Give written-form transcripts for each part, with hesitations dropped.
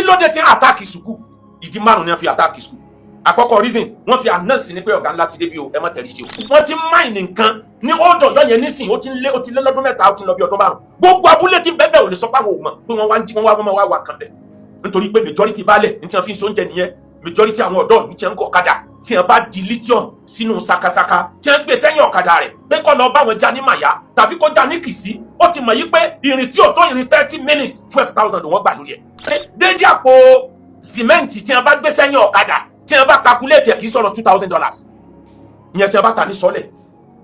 Ló dé tí wọ́n attack school? Ìdí márùn ni wọ́n fi attack school. Àkọ́kọ́ reason, wọ́n fi announce ni pé ọ̀gá ńlá ti débi o, ẹ má tẹ̀lé sí o. Wọ́n ti mine nǹkan ní Old Ọ̀yọ́ yẹn nísìnyí, ó ti lé lọ́dún 3, ó ti lọ bí ọdún 5. Gbogbo abúlé tí ń bẹ́ẹ̀ bẹ́ẹ̀ ò lè sọ pé àwọn ò mọ̀ pé wọ́n wá ń jí, wọ́n wá, wọ́n wá wà kàn bẹ̀, nítorí pé majority baálẹ̀ ní tí wọ́n fi ń so oúnjẹ nìyẹn. Majority àwọn ọ̀dọ́ ìlú tí wọ́n ń kọ́ ọ̀kadà, tí wọ́n bá di lithium sínú sakasaka, tí wọ́n gbé sẹ́yìn ọ̀kadà rẹ̀ pé kó lọ bá wọn já ní Màyà tàbí kó já ní Kìsí, ó ti mọ̀ yí pé ìrìn tí ò tó ìrìn 30 minutes, 12,000 ló wọ́n gbà lórí ẹ̀. Déédéé àpò sìmẹ́ǹtì tí wọ́n bá gbé sẹ́yìn ọ̀kadà, tí wọ́n bá calculate ẹ̀, kì í sọ̀rọ̀ $2,000. Ìyẹn tí wọ́n bá tà ní sọ́lẹ̀,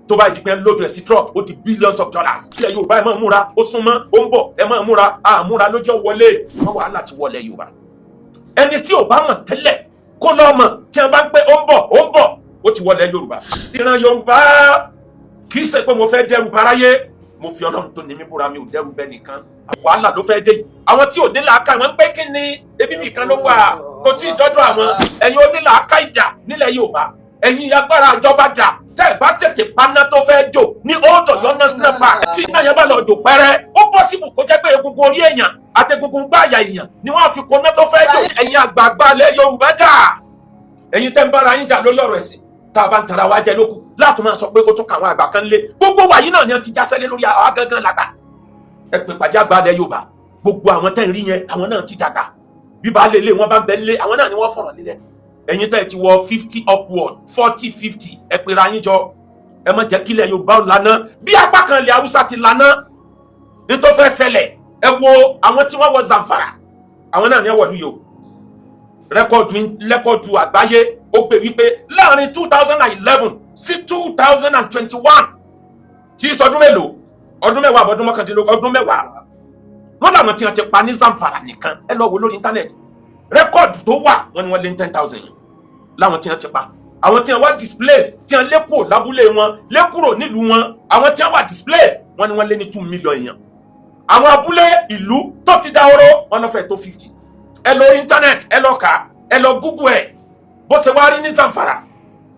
tó bá di pé load ẹ̀ sí truck, ó di billions of dollars. Ilẹ̀ Yorùbá, ẹ máa múra, ó súnmọ́, ó ń bọ̀, ẹ máa múra. Àmúra ló jẹ́ wọlé wọ́n, wàhálà ti wọlé Yorùbá. Ẹni tí ò bá mọ̀ tẹ́lẹ̀, kó lọ́ mọ̀, tí wọ́n bá ń pẹ́, ó ń bọ̀, ó ń bọ̀, ó ti wọlé Yorùbá. Ìran Yorùbá, kì í ṣe pé mo fẹ́ dẹ́rù baráyé. Mo fi Ọlọ́run tó ní mí búra, mi ò dẹ́rù bẹ́ẹ̀ nìkan. Wàhálà ló fẹ́ dé yìí. Àwọn tí ò ní làákà, wọn ń pẹ́ kí ni, ebi nìkan ló wà, kò tí ì dọ́dọ̀ àwọn. Ẹ̀yin onílàákà ìjà nílẹ̀ Yorùbá, ẹ̀yin agbára ìjọba jà, tẹ́ ẹ̀ bá tètè paná tó fẹ́ jò ní Old Ọ̀yọ́ National Park, tí iná yẹn bá lọ jò pẹ́rẹ́, ó possible kó jẹ́ pé egungun orí èèyàn àti egungun gbáàyà èèyàn ni wọ́n á fi koná tó fẹ́ jò. Ẹ̀yin àgbààgbà ilẹ̀ Yorùbá dà? Ẹ̀yin tẹ́ ń bára yín jà lórí ọ̀rọ̀ ẹ̀sìn, tá a bá ń tara wa jẹ lókù láti máa sọ pé ó tún kà àwọn àgbà kan lé. Gbogbo wa yìí náà ni wọ́n ti jásẹ́lé lórí àwa gangan làgbà. Ẹ pè pàdé àgbà ilẹ̀ Yorùbá. Gbogbo àwọn tẹ́ ń rí yẹn, àwọn náà ti dàgbà. Bíbá lè lé wọn bá ń bẹ lé, àwọn náà ni wọ́n fọ̀rọ̀ lélẹ̀. Ẹ̀yin tẹ́ ẹ ti wọ 50 upward, 40, 50, ẹ pera yín jọ. Ẹ má jẹ́ kílẹ̀ Yorùbá ò lana bí apá kan ilẹ̀ Haúsá ti lana. Ní tó fẹ́ ṣẹlẹ̀, ẹ wo àwọn tí wọ́n wọ Zamfara, àwọn náà ní ẹ wọ̀lú yìí o. Record àgbáyé ó gbé wípé láàrin 2011 sí 2021, tí í sọdún mélòó? Ọdún 10 àbọ̀dún 19, ọdún 10, wọ́n làwọn tí wọ́n ti pa ní Zamfara nìkan. Ẹ lọ wo lórí internet, record tó wà, wọ́n ní wọ́n lé ní 10,000 yẹn láwọn tí wọ́n ti pa. Àwọn tí wọ́n wá displace, tí wọ́n lé kúrò lábúlé wọn, lé kúrò nílùú wọn, àwọn tí wọ́n wá displace, wọ́n ní wọ́n lé ní 2 million èèyàn. Àwọn abúlé, ìlú tó ti dahoro, wọ́n lọ fẹ́ tó 50. Ẹ lórí internet, ẹ lọ kà, ẹ lọ Google ẹ. Bó ṣe wá rí ní Zamfara,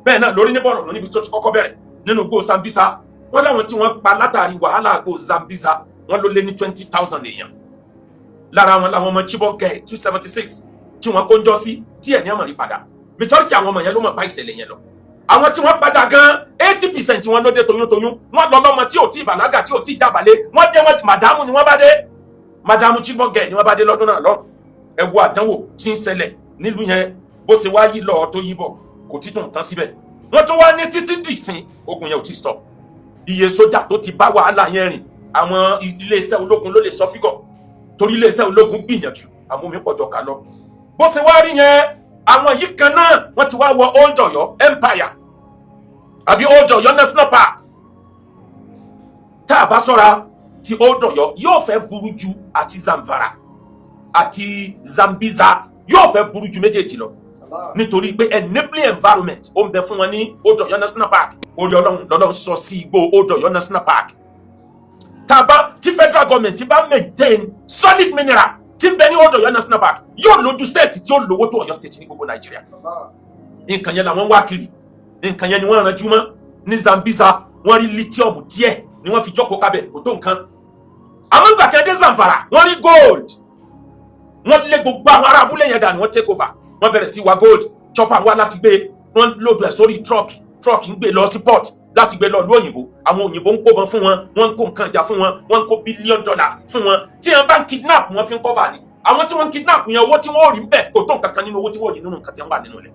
bẹ́ẹ̀ náà lórí ní Borno, níbi tó ti kọ́kọ́ bẹ̀rẹ̀ nínú igbó Sambisa. Wọ́n láwọn tí wọ́n pa látàrí wàhálà igbó Sambisa, wọ́n ló lé ní 20,000 èèyàn. Lára wọn làwọn ọmọ Chibok girl 276 tí wọ́n kó ń jọ sí díẹ̀ ní ọmọ rí padà. Majority àwọn ọmọ yẹn ló mọ̀ bá ìṣẹ̀lẹ̀ yẹn lọ. Àwọn tí wọ́n padà gan, 80% tí wọ́n ló dé toyúntoyún. Wọ́n lọ lọ́mọ tí ò tí ì bàlágà, tí ò tí ì jábàlẹ̀. Wọ́n dé, wọ́n màdàmú ni wọ́n bá dé, màdàmú Chibok girl ni wọ́n bá dé lọ́dún náà lọ. Ẹ wo àdánwò tí ń ṣẹlẹ̀ nílùú yẹn. Bó ṣe wá yí lọ tó yí bọ̀, kò tí tún tán síbẹ̀. Wọ́n tún wá ní títí dìsín, ogun yẹn ò tí stop. Iye sójà tó ti bá wàhálà yẹn rìn, àwọn iléeṣẹ́ ológun ló lè sọ figure, torí iléeṣẹ́ ológun gbìyànjú àmúmi pọ̀jọ ká lọ. Bó ṣe wá rí yẹn, àwọn yìí kan náà, wọ́n ti wá wọ Old Ọ̀yọ́ Empire àbí Old Ọ̀yọ́ National Park. Tá a bá ṣọ́ra, ti Old Ọ̀yọ́ yóò fẹ́ burú ju àti Zamfara àti Sambisa, yóò fẹ́ burú ju méjèèjì lọ, nítorí pé enabling environment ó ń bẹ fún wọn ní Old Ọ̀yọ́ National Park. Orí Ọlọ́run lọ́lọ́run sọ sí igbó Old Ọ̀yọ́ National Park. Tá a bá tí federal government ti bá maintain solid mineral tí ń bẹ ní Old Ọ̀yọ́ National Park, yóò lójú state tí ó lówó tó Ọ̀yọ́ State ní gbogbo Nàìjíríà. Nǹkan yẹn làwọn wá kiri, nǹkan yẹn ni wọ́n ranjú mọ́. Ní Sambisa, wọ́n rí lithium díẹ̀ ni wọ́n fi jókòó kábẹ̀, kò tó nǹkan. Àmọ́ ìgbà tí wọ́n dé Zamfara, wọ́n rí gold. Wọ́n lé gbogbo àwọn ará abúlé yẹn dànù, wọ́n take over, wọ́n bẹ̀rẹ̀ sí wa gold. Chopper wá láti gbé, wọ́n load ẹ̀ sórí truck, truck ń gbé lọ sí port láti gbé lọ ìlú òyìnbó. Àwọn òyìnbó ń kóbọn fún wọn, wọ́n ń kó nǹkan ìjà fún wọn, wọ́n ń kó billion dollars fún wọn. Tí wọ́n bá ń kidnap, wọ́n fi ń cover ni. Àwọn tí wọ́n ń kidnap yẹn, owó tí wọ́n ò rí ń bẹ̀ kò tó nǹkan kan nínú owó tí wọ́n rí nínú nǹkan tí wọ́n wà nínú rẹ̀.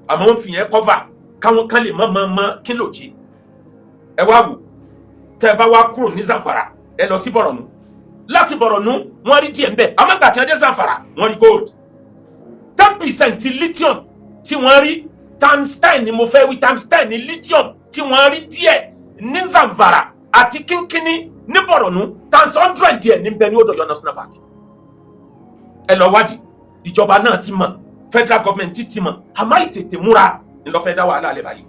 Àmọ́ wọ́n fi yẹn cover káwọn kan lè mọ́ mọ́ mọ́ kí ló jí. Ẹ wá wò, tẹ́ ẹ bá wá kúrò ní Zamfara, ẹ lọ sí Bọ̀rọ̀nù. Láti Bọ̀rọ̀nù, wọ́n rí díẹ̀ ńbẹ̀. Àmọ́ ìgbà tí wọ́n dé Zamfara, wọ́n rí gold. 10% lithium tí wọ́n rí, times 10 ni mo fẹ́ wí, times 10 ní lithium tí wọ́n rí díẹ̀ ní Zamfara àti kínkínní ní Bọ̀rọ̀nù, times 100 díẹ̀ ní bẹ ní Old Ọ̀yọ́ National Park. Ẹ lọ wádìí. Ìjọba náà ti mọ̀, federal government ti mọ̀, àmọ́ ìtètè múra ní ló fẹ́ dá wàhálà lẹ́ báyìí.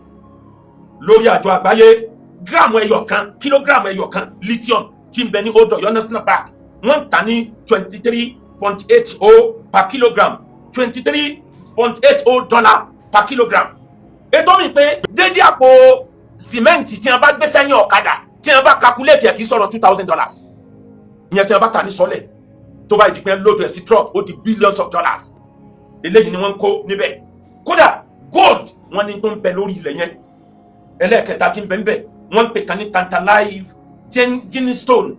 Lórí àjọ àgbáyé, gíráàmù ẹyọ kan, kílógíráàmù ẹyọ kan lithium tí ń bẹ ní Old Ọ̀yọ́ National Park, wọ́n ń tà ní 23.80 per kilogram, $23.80 per kilogram. Ètò mi pé déédéé àpò sìmẹ́ǹtì tí wọ́n bá gbé sẹ́yìn ọ̀kadà, tí wọ́n bá calculate ẹ̀, kì í sọ̀rọ̀ $2,000. Ìyẹn tí wọ́n bá tà ní sọ́lẹ̀, Tó bá di pé load ẹ̀ sí truck, ó di billions of dollars. Eléyìí ni wọ́n ń kó níbẹ̀. Kódà gold, wọ́n ní tó ń bẹ lórí ilẹ̀ yẹn. Ẹlẹ́ẹ̀kẹta tí ń bẹ ń bẹ, wọ́n ń pè kan ní tantalize stone,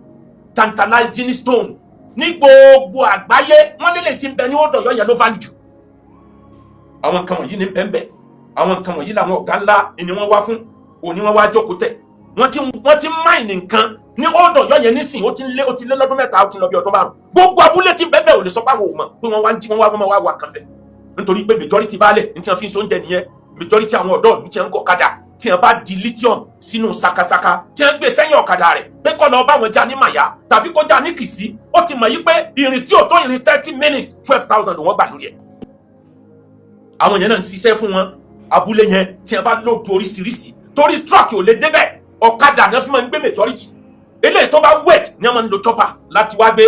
tantalizing stone. Ní gbogbo àgbáyé, wọ́n lélẹ̀ tí ń bẹ ní Old Ọ̀yọ́ yẹn ló value jù. Àwọn nǹkan wọ̀nyí ní bẹ́ẹ̀ bẹ́ẹ̀. Àwọn nǹkan wọ̀nyí làwọn ọ̀gá ńlá ni wọ́n wá fún òní, wọ́n wá jókòó tẹ̀. Wọ́n ti mine nǹkan ní Old Ọ̀yọ́ yẹn nísìnyí, ó ti lé lọ́dún 3, ó ti lọ bí ọdún 5. Gbogbo abúlé tí ń bẹ́ẹ̀ bẹ́ẹ̀ ò lè sọ pé àwọn ò mọ̀ pé wọ́n wá ń jí, wọ́n wá, wọ́n wá wà kàn bẹ̀, nítorí pé majority baálẹ̀ ní tí wọ́n fi ń so oúnjẹ nìyẹn. Majority àwọn ọ̀dọ́ ìlú tí wọ́n ń gọ̀ ọ̀kadà, tí wọ́n bá di lithium sínú sakasaka, tí wọ́n gbé sẹ́yìn ọ̀kadà rẹ̀ pé kó lọ bá wọn já ní Màyà tàbí kó já ní Kìsí, ó ti mọ̀ yí pé ìrìn tí ò tó ìrìn 30 minutes, 12,000 ló wọ́n gbà lórí ẹ̀. Àwọn yẹn náà ń ṣiṣẹ́ fún wọn. Abúlé yẹn, tí wọ́n bá load oríṣiríṣi, torí truck ò lè débẹ̀, ọ̀kadà náà fi máa ń gbé majority. Eléyìí tó bá wet ní wọ́n máa ń lo chopper láti wá gbé.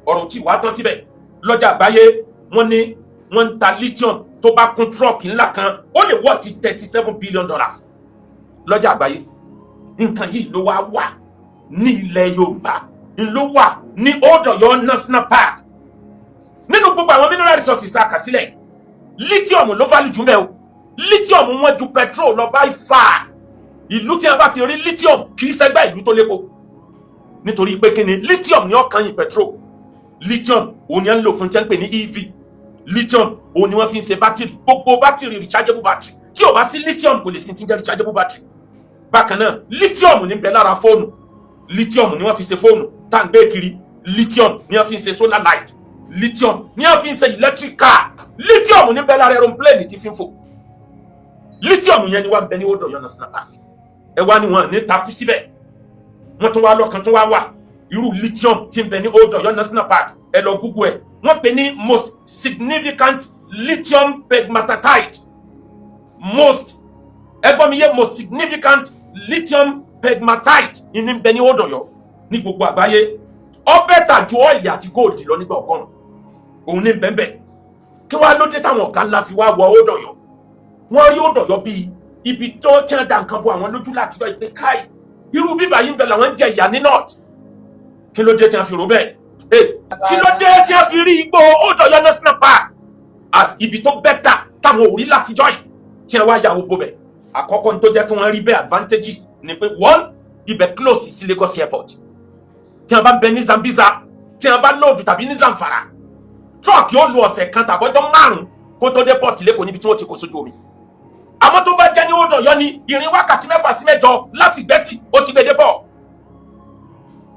Ọ̀rọ̀ tí wàá tán síbẹ̀. Lọ́jà àgbáyé, wọ́n ní wọ́n ń ta lithium tó bá kún truck ńlá kan, ó lè wọ́ ti $37 billion lọ́jà àgbáyé. Nǹkan yìí ló wá wà ní ilẹ̀ Yorùbá, ló wà ní Old Ọ̀yọ́ National Park. Nínú gbogbo àwọn mineral resources tá a kà sílẹ̀, lithium ló value jù mẹ́ o. Lithium wọ́n ju petrol lọ by far. Ìlú tí a bá ti rí lithium kì í ṣẹgbẹ́ ìlú tó lépo, nítorí pé kí ni? Lithium ní ọkàn yìí petrol. Lithium òun ni a ń lò fún tí a ń pè ní EV. Lithium òun ni wọ́n fi ń ṣe bátìrì, gbogbo bátìrì, rechargeable battery. Tí ò bá sí lithium, kò lè sí ti ń jẹ́ rechargeable battery. Bákan náà, lithium ní bẹ lára fóònù. Lithium ni wọ́n fi ṣe fóònù tá à ń gbé kiri. Lithium ni wọ́n fi ń ṣe solar light. Lithium ni wọ́n fi ń ṣe electric car. Lithium ní bẹ lára aeroplane tí fi ń fò. Lithium yẹn ni wọ́n bẹ ní Old Ọ̀yọ́ National Park. Ẹ wá ní wọn ní takú síbẹ̀, wọ́n tún wá lọ́kàn tún wá wà. Irú lithium tí ń bẹ ní Old Ọ̀yọ́ National Park, ẹ lọ Google ẹ, wọ́n pè ní most significant lithium pegmatite. Most, ẹ gbọ́ mi yé, most significant lithium pegmatite ní ń bẹ ní Old Ọ̀yọ́. Ní gbogbo àgbáyé, ó better ju oil àti gold lọ nígbà 100. Òun ní bẹ́ẹ̀. Kí wàá ló dé táwọn ọ̀gá ńlá fi wá wọ Old Ọ̀yọ́? Wọ́n rí Old Ọ̀yọ́ bíi ibi tó tí wọ́n da nǹkan bo àwọn lójú láti gbọ́ ìpè káì, irú bíbà yìí ń bẹ làwọn ń jẹ ìyà ní north. Kí ló dé tí wọ́n fi rò bẹ́ẹ̀? Kí ló dé tí wọ́n fi rí igbó Old Ọ̀yọ́ National Park as ibi tó better táwọn ò rí látijọ́ yìí, tí wọ́n wá ya gbogbo bẹ̀? Àkọ́kọ́ ní tó jẹ́ kí wọ́n rí bẹ́ẹ̀, advantages ni pé one, ibẹ̀ close sí Lagos airport. Tí wọ́n bá ń bẹ ní Zambiza, tí wọ́n bá load, tàbí ní Zamfara, truck yóò lu ọ̀sẹ̀ kan tàbọ́jọ́ 5 kó tó dé port l'Ékòó, níbi tí wọ́n ti kó sójú omi. Àmọ́ tó bá jẹ́ ní Old Ọ̀yọ́ ni, ìrìn wákàtí 6 sí 8 láti Gbẹ́tì, ó ti gbé dé port.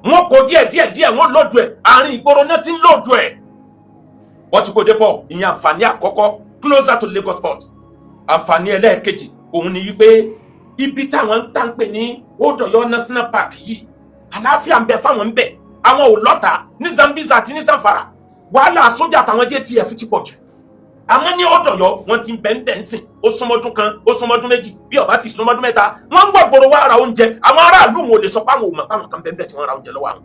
Wọ́n kó díẹ̀ díẹ̀ díẹ̀, wọ́n load ẹ̀. Àárín ìgboro náà ti ń load ẹ̀, wọ́n ti kó dé port. Ìyẹn àǹfààní àkọ́kọ́, closer to Lagos port. Àǹfààní ẹlẹ́ẹ̀kejì òun ni wípé ibi táwọn ń tà ń pè ní Old Ọ̀yọ́ National Park yìí, àlàáfíà ń bẹ fáwọn ń bẹ. Àwọn ò lọ́ta ní Zambiza àti ní Zamfara. Wàhálà sójà àtàwọn JTF ti pọ̀ jù. Àmọ́ ní Old Ọ̀yọ́, wọ́n ti ń bẹ ń bẹ̀ ń sìn, ó súnmọ́dún kan, ó súnmọ́dún 2, bí ó bá ti súnmọ́dún 3, wọ́n ń gbọ́ gbòòrò wá ra oúnjẹ. Àwọn aráàlú wọn ò lè sọ pé àwọn ò mọ̀ táwọn kan bẹ́ẹ̀ bẹ́ẹ̀ tí wọ́n ra oúnjẹ lọ́wọ́ àwọn.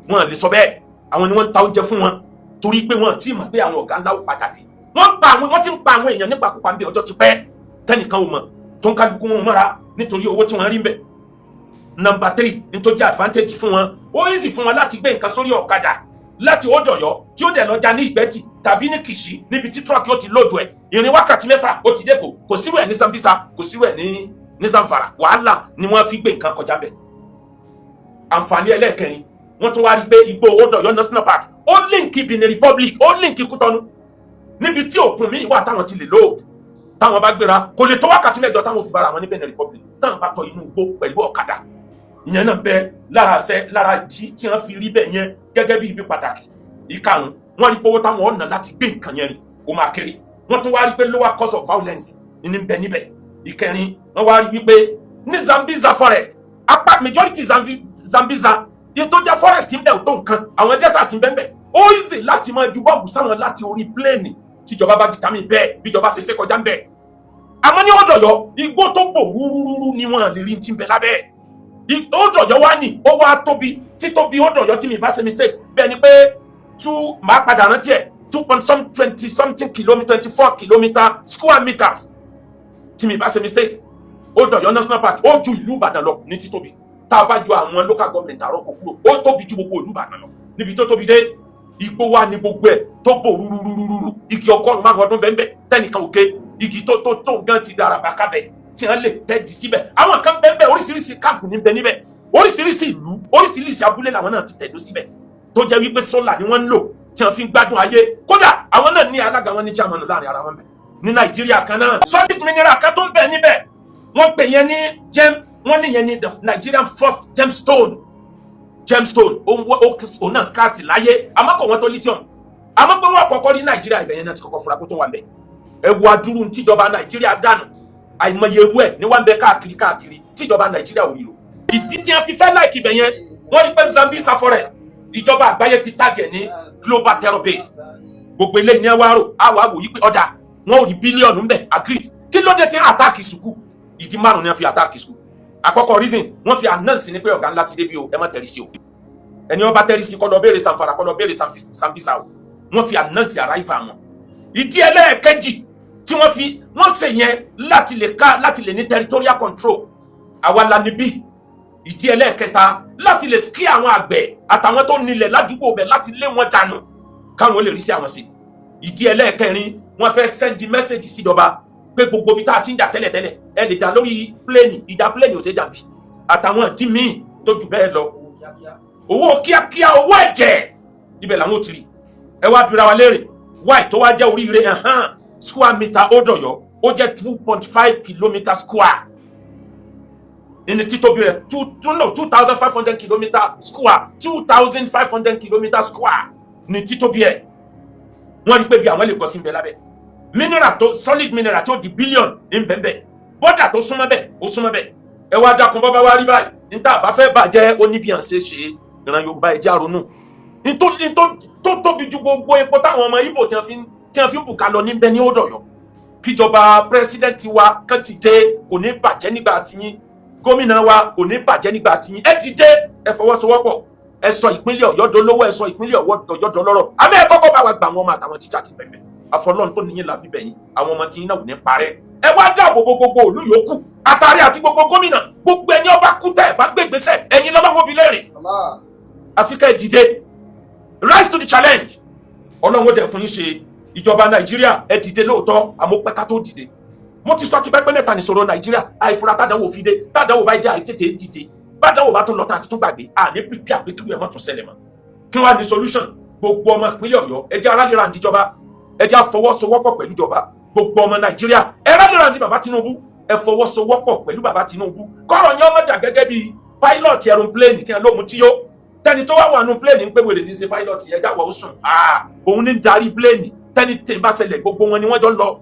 Wọn lè sọ bẹ́ẹ̀. Àwọn ni wọ́n ń ta oúnjẹ fún wọn, torí pé wọ́n ti mọ̀ pé àwọn ọ̀gá ńlá ó padà dé. Wọ́n ti ń pa àwọn èèyàn nípa kópa ń bí ọjọ́ ti pẹ́, tẹ́nìkan ò mọ̀, tó ń kálukú wọn mọ́ra nítorí owó tí wọ́n rí ń bẹ̀. Number three ní tó jẹ́ advantage fún wọn, ó easy fún wọn láti gbé nǹkan sórí ọ̀kadà láti Old Ọ̀yọ́, tí ó dẹ̀ lọ́jà ní Ìgbẹ́tì tàbí ní Kìṣí, níbi tí truck ó ti load ẹ̀. Ìrìn wákàtí 6, ó ti dé. Kò sírú ẹ̀ ní Sambisa, kò sírú ẹ̀ ní Zamfara. Wàhálà ni wọ́n fi gbé nǹkan kọjá bẹ̀. Àǹfààní ẹlẹ́ẹ̀kẹrin, wọ́n tún wá rí pé igbó Old Ọ̀yọ́ National Park, ó link Benin Republic, ó link Kútọ́nù, níbi tí òkun míì wà táwọn ti lè load. Táwọn bá gbéra, kò lè tó wákàtí 8 táwọn fi bára wọn ní Benin Republic, táwọn bá tọ inú igbó pẹ̀lú ọ̀kadà. Ìyẹn náà bẹ lára ṣẹ lára jí tí wọ́n fi rí bẹ́ẹ̀ yẹn gẹ́gẹ́ bí ibi pàtàkì. Ìkarùn, wọ́n rí pé owó táwọn ọ̀nà láti gbé nǹkan yẹn rìn, ó máa kéré. Wọ́n tún wá rí pé lower cost of violence ní bẹ níbẹ̀. Ìkẹrin, wọ́n wá rí wípé ní Zambiza forest, apá majority Zambiza yìí tó jẹ́ forest ń bẹ ò tó nǹkan, àwọn desert ń bẹ ń bẹ, ó easy láti máa ju bọ́ǹbù sáwọn láti orí plane, tíjọba bá determine bẹ́ẹ̀, bíjọba ṣe ṣe kọjá ń bẹ̀. Àmọ́ ní Old Ọ̀yọ́, igbó tó bò rúrúrú ni wọ́n lè rí ti ń bẹ lábẹ́ ẹ̀. Old Ọ̀yọ́ wá ní ó wá tóbi. Títóbi Old Ọ̀yọ́, tí mi bá ṣe mistake, bẹ́ẹ̀ ni pé two, máa padà rántí ẹ̀, two point some twenty something kilometre, 24 kilometre square meters, tí mi bá ṣe mistake. Old Ọ̀yọ́ National Park, ó ju ìlú Ìbàdàn lọ ní títóbi. Tá a bá ju àwọn local government àrọ́kọ kúrò, ó tóbi ju gbogbo ìlú Ìbàdàn lọ níbi tó tóbi dé. Igbó wa ní gbogbo ẹ̀ tó bò rúrúrúrú. Igi 95 ọdún bẹ́ẹ̀ tẹ́nìkan òkè igi tó gan ti dára bàkàbẹ̀ tí wọ́n lè tẹ́jì síbẹ̀. Àwọn kan bẹ́ẹ̀, oríṣiríṣi camp ní bẹ níbẹ̀, oríṣiríṣi ìlú, oríṣiríṣi abúlé làwọn náà ti tẹ̀dó síbẹ̀, tó jẹ́ wípé solar ni wọ́n ń lò tí wọ́n fi ń gbádùn ayé. Kódà àwọn náà ní alága wọn, ní chairman láàrin ara wọn bẹ̀ ní Nàìjíríà kan náà. Solid mineral kan tó ń bẹ níbẹ̀, wọ́n pè yẹn ní gem. Wọ́n ní yẹn ní the Nigerian first gemstone. Gemstone òun náà scarce láyé, àmọ́ kò wọ́n tó lithium. Àmọ́ pé wọ́n kọ́kọ́ ní Nàìjíríà, ibẹ̀ yẹn náà ti kọ́kọ́ fura kó tó wà ń bẹ̀. Ẹ wo adúrú tíjọba Nàìjíríà dànù. Àìmọye ewu ẹ̀ ní wọ́n ń bẹ káàkiri káàkiri tíjọba Nàìjíríà ò rí o. Ìdí tí wọ́n fi fẹ́ like ibẹ̀ yẹn, wọ́n rí pé Sambisa Forest, ìjọba àgbáyé ti tag ẹ̀ ní global terror base. Gbogbo eléyìí ní ẹ wá rò á wàá wò yí pé ọ̀dà wọn ò rí bílíọ̀nù ń bẹ̀. Agreed. Kí ló dé tí wọ́n attack school? Ìdí márùn ni wọ́n fi attack school. Àkọ́kọ́ reason, wọ́n fi announce ni pé ọ̀gá ńlá ti débi o, ẹ má tẹ̀rí sí o. Ẹni wọ́n bá tẹ̀rí sí, kó lọ béèrè Zamfara, kó lọ béèrè Sambisa o. Wọ́n fi announce arrival wọn. Ìdí ẹlẹ́ẹ̀kejì tí wọ́n fi wọ́n ṣe yẹn, láti lè ká láti lè ní territorial control, àwa la níbí. Ìdí ẹlẹ́ẹ̀kẹta, láti lè kí àwọn àgbẹ̀ àtàwọn tó nílẹ̀ ládùúgbò bẹ̀, láti lé wọn dànù káwọn lè rí sí àwọn sí. Ìdí ẹlẹ́ẹ̀kẹrin, wọ́n fẹ́ send message síjọba pé gbogbo ibi tá a ti ń jà tẹ́lẹ̀tẹ́lẹ̀, ẹ lè jà lórí plane, ìjà plane ò ṣe jà bí, àtàwọn ìdí míì tó jù bẹ́ẹ̀ lọ. Owó kíákíá, owó ẹ̀jẹ̀, ibẹ̀ làwọn ò ti rí. Ẹ wá bira wa léèrè wáì tó wá jẹ́ oríire ẹ̀hán. Square meter Old Ọ̀yọ́, ó jẹ́ 2.5 kilometre square ní títóbi rẹ̀. Two two, no, 2,500 kilometre square, 2,500 kilometre square ní títóbi ẹ̀. Wọ́n rí pé bí àwọn lè gọ sí ń bẹ lábẹ́, mineral tó solid, mineral tó di billion ní bẹ́ẹ̀, border tó súnmọ́ bẹ́ẹ̀, ó súnmọ́ bẹ́ẹ̀. Ẹ wá dákun, bọ́ bá wá rí báyìí, níta bá fẹ́ bàjẹ́, ó ní bí à ń ṣe ṣe. Ìran Yorùbá, ẹ jẹ́ àrònú ní tó tóbi ju gbogbo epo táwọn ọmọ Ìgbò tí wọ́n fi ń bùkà lọ níbẹ̀ ní Old Ọ̀yọ́. Kíjọba president wa kàn ti dé, kò ní bàjẹ́ nígbà tiyín. Gómìnà wa, kò ní bàjẹ́ nígbà tiyín. Ẹ ti dé, ẹ fọwọ́sowọ́pọ̀, ẹ sọ ìpínlẹ̀ Ọ̀yọ́ dolówó, ẹ sọ ìpínlẹ̀ Ọ̀yọ́ dọlọ́rọ̀. Àmọ́ ẹ kọ́kọ́ bá wa gbà àwọn ọmọ àtàwọn tíjà ti bẹ̀rẹ̀. Àfọlọ́n tó níyìn la fi bẹ̀yìn, àwọn ọmọ tiyín náà ò ní parẹ́. Ẹ wá dáàbò bo gbogbo òlú yòókù, àtàrí àti gbogbo gómìnà, gbogbo ẹni ọba kú tẹ̀ bá gbé ìgbésẹ̀, ẹ̀yin lọ́wọ́ wo bi léèrè. Àfi ká ẹ dìde, rise to the challenge. Ọlọ́run ó dẹ̀ fún yín ṣe. Ìjọba Nàìjíríà, ẹ dìde lóòótọ́, àmọ́ pẹ́ ká tó dìde. Mo ti sọ ti pẹ́pẹ́ mẹ́ta nìṣòro Nàìjíríà: àìfura, tádàwọ̀ fi dé, tádàwọ̀ bá dé, àìtètè dìde, bádàwọ̀ bá tún lọ tá àti tún gbàgbé, àní pípí àpékí ẹ̀ mọ́ tún ṣẹlẹ̀ mọ́. Kí wọ́n á ní solution? Gbogbo ọmọ ìpínlẹ̀ Ọ̀yọ́, ẹ jẹ́ a rally round ìjọba, ẹ jẹ́ àfọwọ́sowọ́pọ̀ pẹ̀lú ìjọba. Gbogbo ọmọ Nàìjíríà, ẹ rally round bàbá Tinubu, ẹ fọwọ́sowọ́pọ̀ pẹ̀lú bàbá Tinubu. Kọ́rọ̀ yẹn ọmọ dà gẹ́gẹ́ bí pilot aeroplane tí wọ́n ló mu tí yó, tẹni tó wá wà nù plane ń pé wèrè ní ṣe pilot yẹn, jáwọ́ ó sùn, òun ní ń darí plane. Tẹni tẹ̀ bá ṣẹlẹ̀, gbogbo wọn ni wọ́n jọ ń lọ.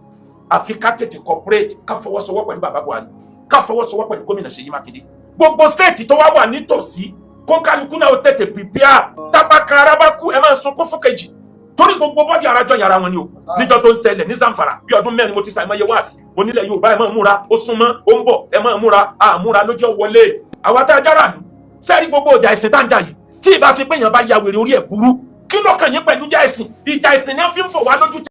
Àfi ká tètè cooperate, ká fọwọ́sowọ́pọ̀ pẹ̀lú bàbá Buhari, ká fọwọ́sowọ́pọ̀ pẹ̀lú gómìnà Ṣèyí Mákindé. Gbogbo state tó wá wà nítòsí, kónkálukú náà ó tètè prepare. Tábàkà ara bá kú, ẹ máa sunkún fún kejì, torí gbogbo body arajọ yàrá wọn ni o. Níjọ́ tó ń ṣẹlẹ̀ ní Zamfara bí ọdún 4, mo ti ṣàìmọye wáàsí. Mo nílẹ̀ Yorùbá, ẹ máa múra, ó súnmọ́, ó ń bọ̀, ẹ máa múra. Àmúra lójú wọlé àwa tá a jára nù sẹ́ẹ̀rí. Gbogbo ìjà ẹ̀sìn tá ń jà yìí, tí ìbá ṣe pé èèyàn bá ya wèrè, orí ẹ̀ burú. Kí lọ́kàn yín pẹ̀lú ìjà ẹ̀sìn? Ìjà ẹ̀sìn ni wọ́n fi ń bọ̀ wá lójú.